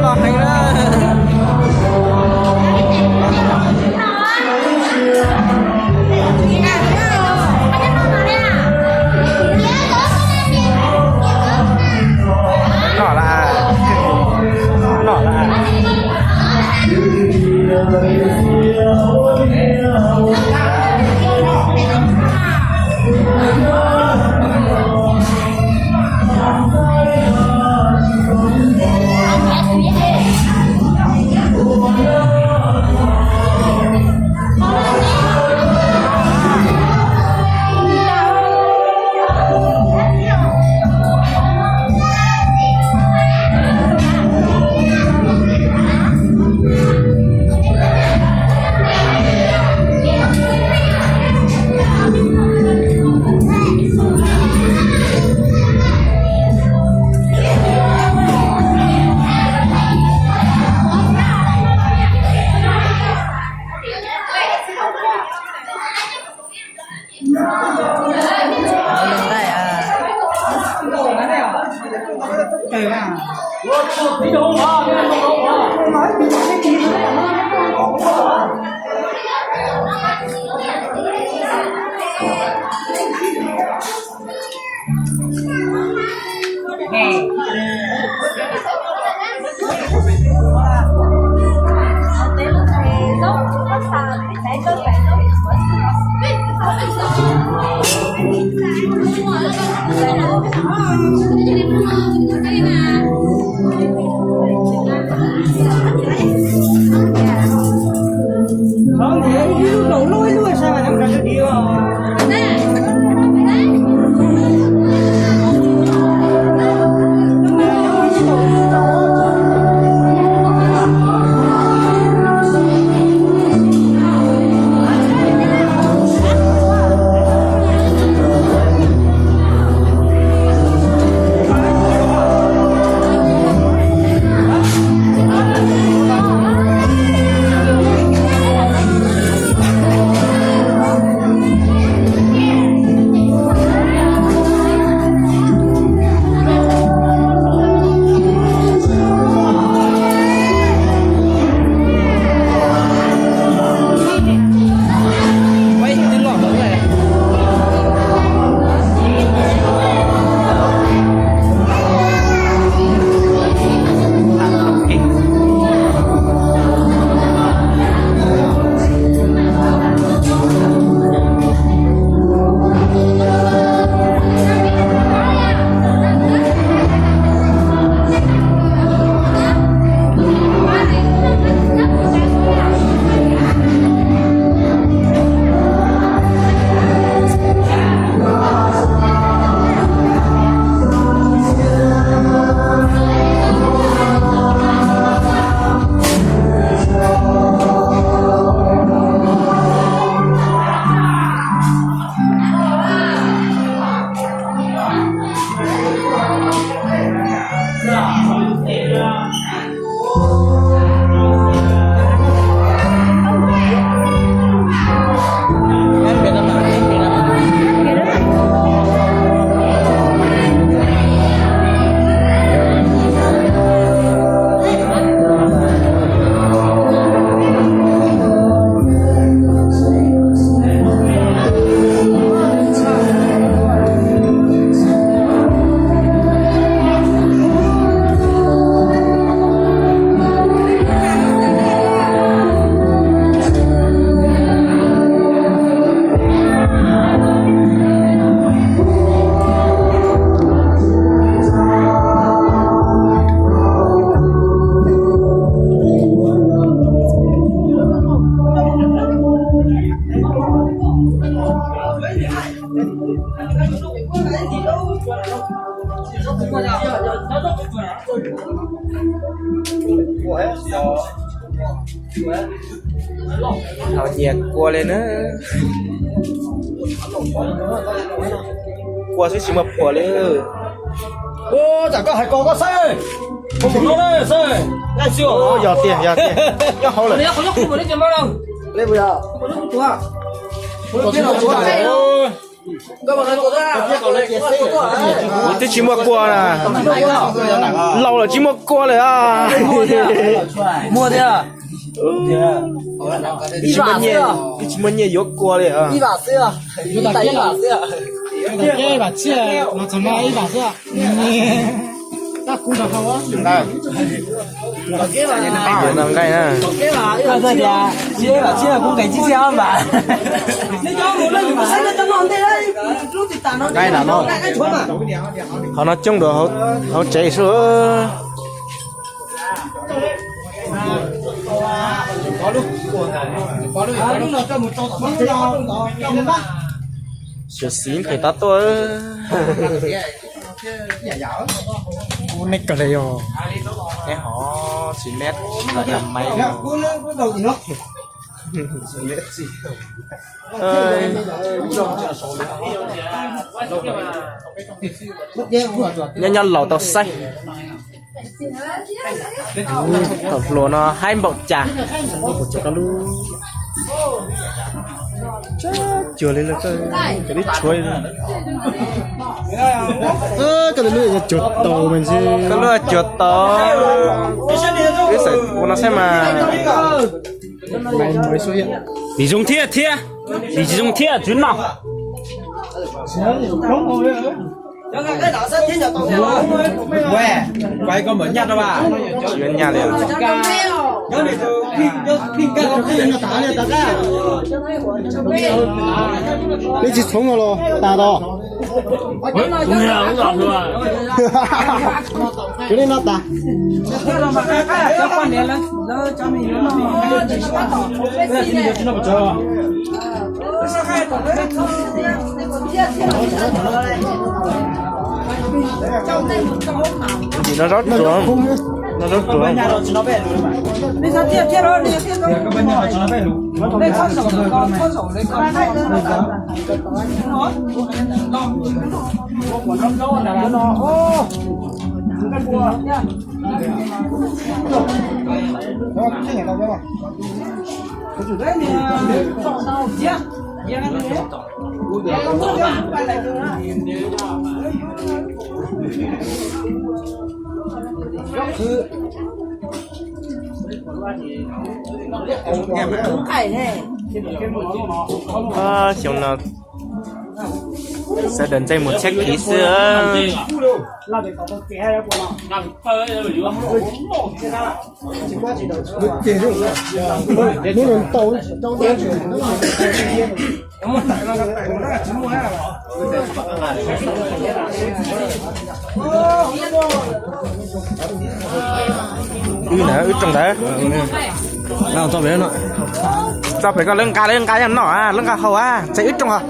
Heev na. Noj lawm, noj lawm. Nyias kua li na. Kua xwb tsis muaj phuam li. Tam koj hais ko koj xwb. Yog tiag, yog tiag. Nyob hauv lawm. Twb tsis muaj kua na. Laus lawm tsis muaj kua lawm. Muaj thiab. Twb tsis muaj nyiaj yuav kua li. Nqaij na. Qhov no coob dua hauv tsev xwb. Xyuam xim phem tab tuaj. Ub, neb kawg li os. Neb hov tsis neb los yog maiv. Nyob nyob laus tau saib. Thaum hluas no haib npaum cas. Cuag li, koj lub cuag tau mas ntshe. Koj lub cuag tau. Wb xav ua no saib mas. Vim zoo thiab thiab, vim tsis zoo thiab tsis noj. Tsis yuav nyaj li. Neb tsis txhoov no los tas tau. Kuv li no tas. Ntsim no zaub tsuag, no zaub tsuag. Xyoo no sawv daws ntxeeg mus tsheb khiv xwb. Wb ntawd, wb rooj ntawd. Txoj pem koj lawv nqa, lawv nqa nyob no, lawv nqa hauv, txeev wb rooj os.